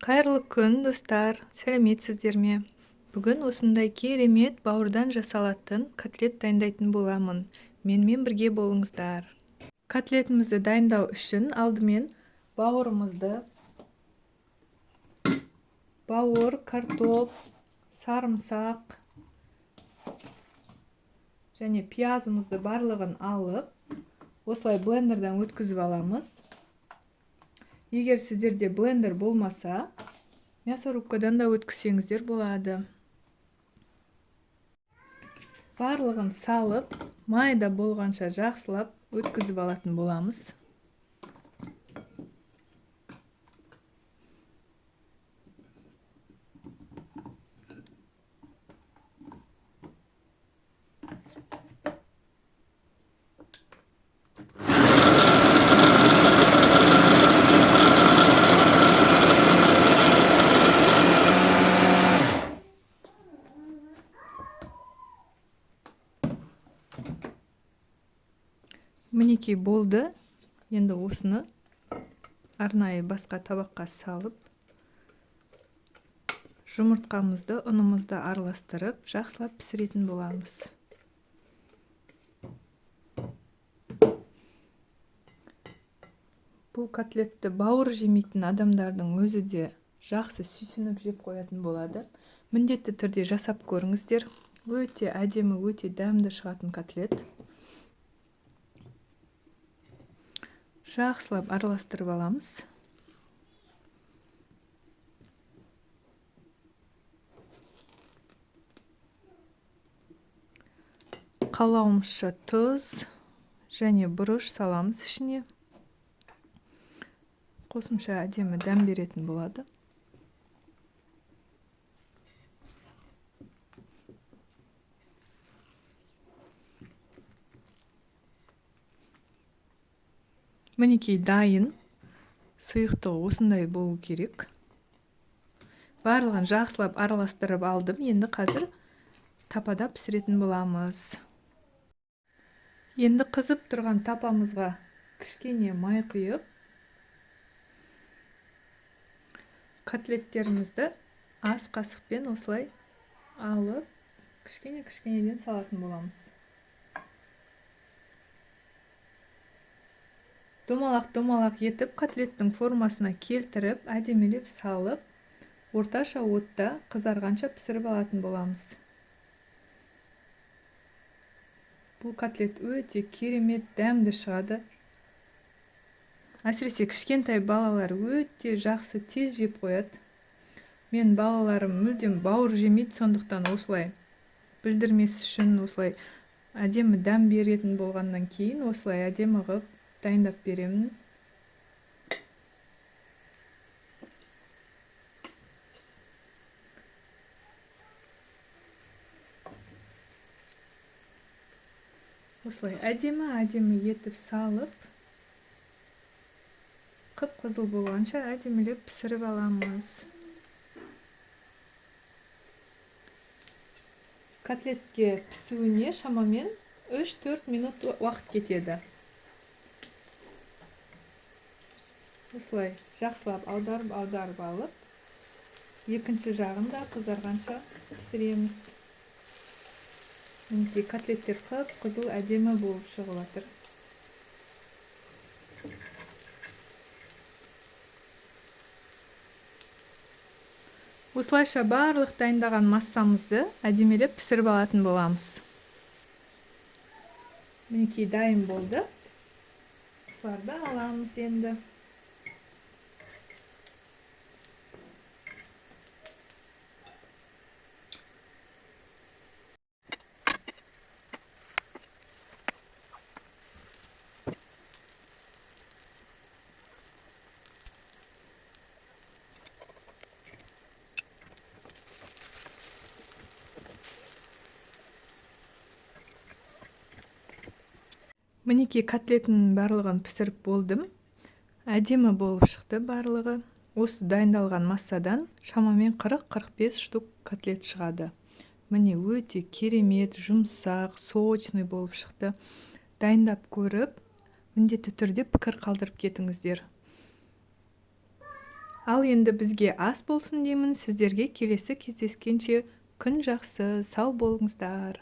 Қайырлы күн, достар! Сәлеметсіздер ме? Бүгін осындай керемет бауырдан жасалатын котлет дайындайтын боламын. Менімен бірге болыңыздар. Котлетімізді дайындау үшін алдымен бауырымызды, бауыр, картоп, сарымсақ және пиязымызды барлығын алып, осылай блендерден өткізіп аламыз. Егер сіздерде блендер болмаса, мясорубкадан да өткізсеңіздер болады. Барлығын салып, майда болғанша жақсылап өткізіп алатын боламыз. Мінекей болды. Енді осыны арнайы басқа табаққа салып, жұмыртқамызды, ұнымызды араластырып, жақсылап пісіретін боламыз. Бұл котлетті бауыр жемейтін адамдардың өзі де жақсы сүйсініп жеп қоятын болады. Міндетті түрде жасап көріңіздер. Өте әдемі, өте дәмді шығатын котлет. Жақсылап араластырып аламыз. Қалауымызша тұз және бұрыш саламыз ішіне. Қосымша әдемі дәм беретін болады. Мінекей дайын. Сұйықтығы осындай болу керек. Барлығын жақсылап араластырып алдым. Енді қазір тапада пісіретін боламыз. Енді қызып тұрған тапамызға кішкене май құйып, котлеттерімізді ас қасықпен осылай алып, кішкене-кішкенеден салатын боламыз. Домалақ-домалақ етіп, котлеттің формасына келтіріп, әдемілеп салып, орташа отта қызарғанша пісіріп алатын боламыз. Бұл котлет өте керемет дәмді шығады. Әсіресе кішкентай балалар өте жақсы тез жеп қояды. Мен балаларым мүлдем бауыр жемейді, сондықтан осылай білдірмес үшін осылай әдемі дәм беретін болғаннан кейін осылай әдемі қылып дайындап беремін. Осылай әдемі-әдемі етіп салып, қып-қызыл болғанша әдемілеп пісіріп аламыз. Котлетке пісуіне шамамен 3-4 минут уақыт кетеді. Осылай жақсылап аударып-аударып алып, екінші жағын да қызарғанша пісіреміз. Мінекей котлеттер қып-қызыл әдемі болып шығып жатыр. Осылайша барлық дайындаған массамызды әдемілеп пісіріп алатын боламыз. Мінекей дайын болды. Осыларды аламыз енді. Мінекей котлетінің барлығын пісіріп болдым. Әдемі болып шықты барлығы. Осы дайындалған массадан шамамен 40-45 штук котлет шығады. Міне өте керемет, жұмсақ, сочный болып шықты. Дайындап көріп, міндетті түрде пікір қалдырып кетіңіздер. Ал енді бізге ас болсын деймін. Сіздерге келесі кездескенше күн жақсы, сау болыңыздар.